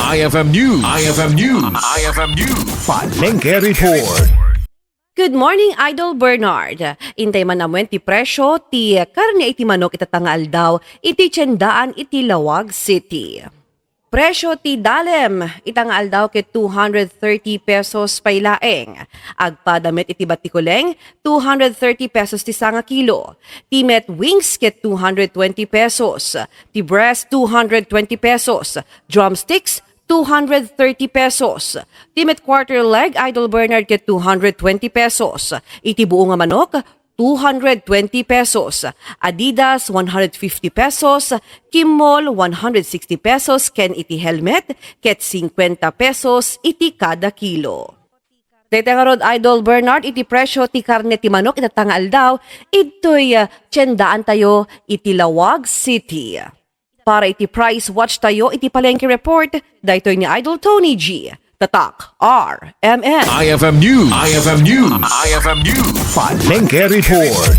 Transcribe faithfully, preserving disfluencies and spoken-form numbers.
I F M News. I F M News. I F M News. Palengke Report. Good morning, Idol Bernard. Intay man amuen ti presyo ti karne iti manok ita nga aldaw iti tiendaan iti Laoag City. Presyo ti dalem ita nga aldaw ket two hundred thirty pesos pay laeng. Agpada met iti batikuleng, two hundred thirty pesos ti sanga kilo. Ti met wings ket two hundred twenty pesos. Ti breast, two hundred twenty pesos. Drumsticks, two hundred thirty pesos. Ti met quarter leg, Idol Bernard, ket two hundred twenty pesos. Iti buo nga manok, two hundred twenty pesos. Adidas, one hundred fifty pesos. Kimball, one hundred sixty pesos. Ken iti helmet, ket cincuenta pesos iti kada kilo. Dayta ngarud, Idol Bernard, iti presyo ti karne ti manok ita nga aldaw, idtoy, ah, tiendaan tayo iti Laoag City. Para iti price watch tayo iti Palengke Report, daytoy ni Idol Tony G. Tatak, R M N. I F M News. I F M News. I F M News. Palengke Report.